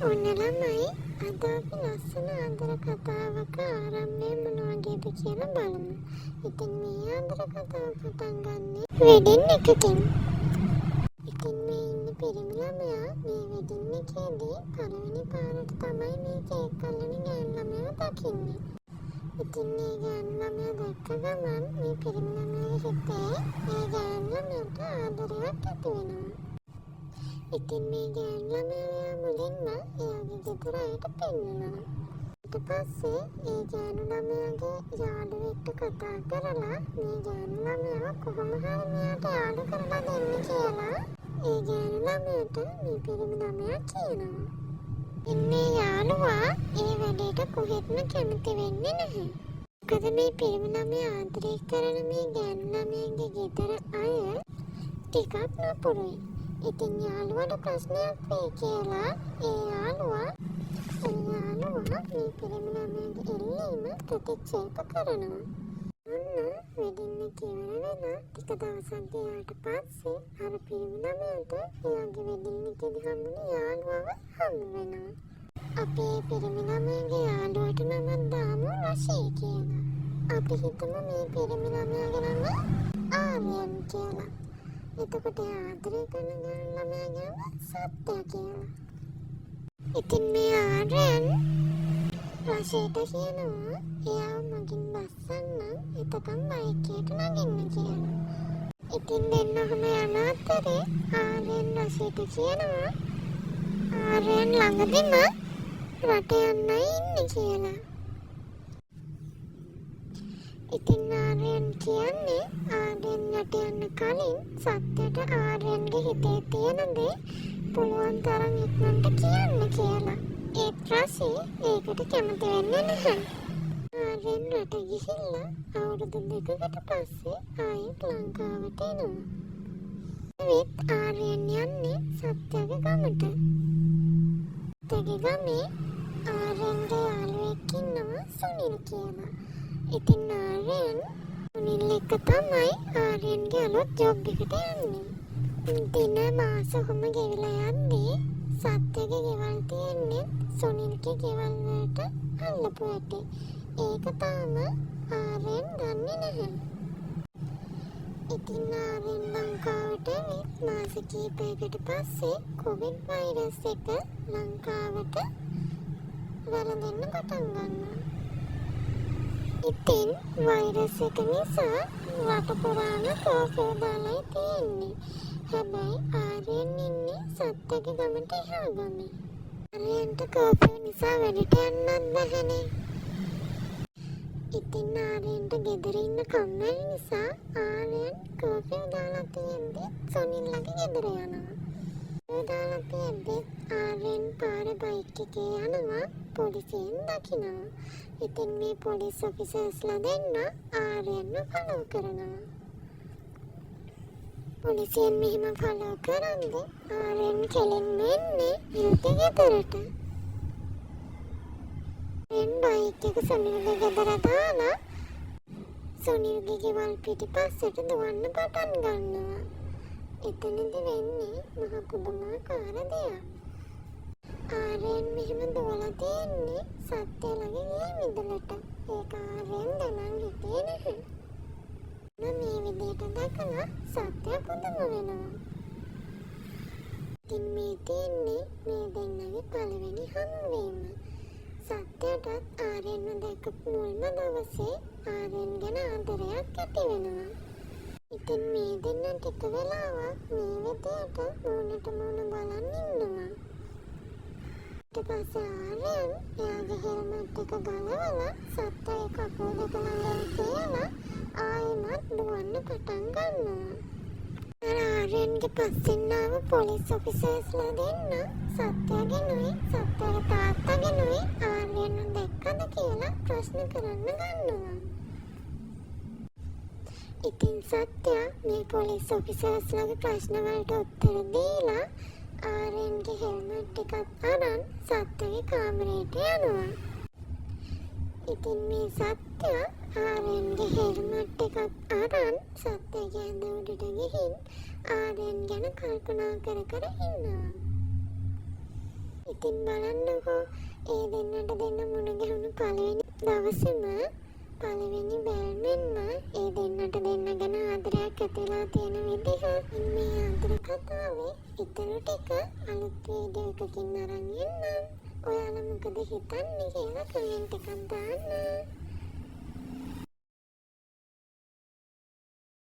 ඔන්න ළමයි, අද අපි ලස්සන ආදර කතාවක ආරම්භය මොන වගේද කියලා බලමු. ඉතින් මේ ආදර කතාව පටන් ගන්නෙ වෙඩින් එකකින්. ඉතින් මේ ඉන්න පිරිමි ළමයා මේ වෙඩින් එකේදී පළවෙනි පාරට තමයි මේ කේක් අල්ලන ගෑනු ළමයාව දකින්නේ. ඉතින් මේ ගෑනු ළමයා දැක්ක ගමන් මේ පිරිමි ළමයාගේ හිතේ ඒ ගෑනු ළමයාට ආදරයක් ඇති වෙනවා. ඉතින් මේ ගෑනු ළමයා එයා මුලින්ම එයාගේ ගෙදර අයට පෙන්නනවා. ඊට පස්සේ ඒ ගෑනු ළමයාගේ යාළුවෙක්ට කතා කරලා මේ ගෑනු ළමයාව කොහොම හරි මෙයාට යාළු කරලා දෙන්න කියලා ඒ ගෑනු ළමයාට මේ පිරිමි ළමයා කියනවා. ඉතින් මේ යාළුවා ඒ වැඩේට කොහෙත්ම කැමති වෙන්නේ නැහැ. මොකද මේ පිරිමි ළමයා ආදරය කරන මේ ගෑනු ළමයාගේ ගෙදර අය ටිකක් නපුරුයි. ඉතින් යාළුවාට ප්‍රශ්නයක් වෙයි කියලා ඒ යාළුවා මේ පිරිමි ළමයාගේ ඉල්ලීම ප්‍රතික්ෂේප කරනවා. ඔන්න වෙඩින් එක ඉවර වෙලා ටික දවසක් ගියාට පස්සේ අර පිරිමි ළමයාට එයාගේ වෙඩින් එකේදී හම්බුණු යාළුවව හම්බ වෙනවා. අපි ඒ පිරිමි ළමයාගේ යාළුවට නමක් දාමු රෂී කියලා. අපි හිතමු මේ පිරිමි ළමයාගේ නම ආර්යන් කියලා. එතකොට එයා ආදරය කරන ගෑනු ළමයාගේ නම සත්‍ය කියලා. ඉතින් මේ ආර්යන් රෂීට කියනවා එයාව මගින් බස්සන්නම්, එතකම් බයික් එකට නගින්න කියලා. ඉතින් දෙන්න ඔහොම යන අතරේ ආර්යන් රෂීට කියනවා ආර්යන් ළඟදිම රට යන්නයි ඉන්නේ කියලා. ඉතින් ආර්යන් කියන්නේ ආර්යන් රට යන්න කලින් සත්‍යයට ආර්යන්ගේ හිතේ තියෙන දේ පුළුවන් තරම් ඉක්මනට කියන්න කියලා. ඒත් රෂී ඒකට කැමති වෙන්නේ නැහැ. ආර්යන් රට ගිහිල්ලා අවුරුදු 2කට පස්සේ ආයෙත් ලංකාවට එනවා. ඇවිත් ආර්යන් යන්නේ සත්‍යගේ ගමට. සත්‍යගේ ගමේ ආර්යන්ගේ යාළුවෙක් ඉන්නවා සුනිල් කියලා. ඉතින් ආර්යන් සුනිල් එක්ක තමයි ආර්යන්ගේ අලුත් ජොබ් එකට යන්නේ. දින මාස ඔහොම ගෙවිලා යද්දී සත්‍යගේ ගෙවල් තියෙන්නේ සුනිල්ගේ ගෙවල් වලට අල්ලපු හැටි. ඒක තාම ආර්යන් දන්නේ නැහැ. ඉතින් ආර්යන් ලංකාවට ඇවිත් මාස කීපයකට පස්සේ කොවිඩ් වෛරස් එක ලංකාවට වැළඳෙන්න පටන් ගන්නවා. ඉතින් වෛරස් එක නිසා රට පුරාම කර්ෆිව් දාලායි තියෙන්නේ. හැබැයි ආර්යන් ඉන්නේ සත්‍යගේ ගමට එහා ගමේ. ආර්යන්ට කර්ෆිව් නිසා වැඩට යන්නත් බැහැනේ. ඉතින් ආර්යන්ට ගෙදර ඉන්න කම්මැලි නිසා ආර්යන් කර්ෆිව් දාලා තියෙද්දිත් සුනිල්ලගේ ගෙදර යනවා. කර්ෆිව් දාලා තියෙද්දිත් ආර්යන් පාරේ බයික් එකේ යනවා, පොලිසියෙන් දකිනවා. ඉතින් මේ පොලිස් ඔෆිසර්ස්ලා දෙන්න ආර්යන්ව ෆලෝ කරනවා. පොලිසියෙන් මෙහෙම ෆලෝ කරද්දි ආර්යන් කෙලින්ම එන්නේ සුනිල්ගේ ගෙදරට. ආර්යන් බයික් එක සුනිල්ගේ ගෙදර දාලා සුනිල්ගේ ගෙවල් පිටිපස්සට දුවන්න පටන් ගන්නවා. එතනදි වෙන්නේ මහ පුදුමාකාර දෙයක්. ආර්යන් මෙහෙම දුවලා තියෙන්නේ සත්‍යලගේ ගේ මිදුලට. ඒක ආර්යන් දැනන් හිටියේ නැහැ. මේ විදිහට දැකලා සත්‍ය පුදුම වෙනවා. ඉතින් මේ තියෙන්නේ මේ දෙන්නගේ පළවෙනි හමුවීම. සත්‍යටත් ආර්යන්ව දැකපු මුල්ම දවසේ ආර්යන් ගැන ආදරයක් ඇති වෙනවා. ඉතින් මේ දෙන්න ටික වෙලාවක් මේ විදියට මූණට මූණ බලන් ඉන්නවා. ඊට පස්සේ ආර්යන් එයාගේ හෙල්මට් එක ගලවලා සත්‍යගේ කකුල් දෙක ළඟින් තියලා ආයෙමත් දුවන්න පටන් ගන්නවා. අර ආර්යන්ගේ පස්සෙන් ආව පොලිස් ඔෆිසර්ස්ලා දෙන්න සත්‍යගෙනුයි සත්‍යගේ තාත්තගෙනුයි ආර්යන්ව දැක්කද කියලා ප්‍රශ්න කරන්න ගන්නවා. ඉතින් සත්‍ය මේ පොලිස් ඔෆිසර්ස්ලාගේ ප්‍රශ්න වලට උත්තර දීලා ආර්යන්ගේ හෙල්මට් එකත් අරන් සත්‍යගේ කාමරේට යනවා. ඉතින් මේ සත්‍ය ආර්යන්ගේ හෙල්මට් එකත් අරන් සත්‍යගේ ඇඳ උඩට ගිහින් ආර්යන් ගැන කල්පනා කර කර ඉන්නවා. ඉතින් බලන්නකෝ, ඒ දෙන්නට දෙන්න මුණ ගැහුණු පළවෙනි දවසේම, පළවෙනි බැල්මෙන්ම ඒ දෙන්නට දෙන්න ගැන ආදරයක් ඇතිවෙලා තියෙන විදිහ. ඉතින් මේ ආදර කතාවේ ඉතුරු ටික අලුත් වීඩියෝ එකකින් අරන් එන්නම්. ඔයාලා මොකද හිතන්නේ කියලා කමෙන්ට් එකක් දාන්න.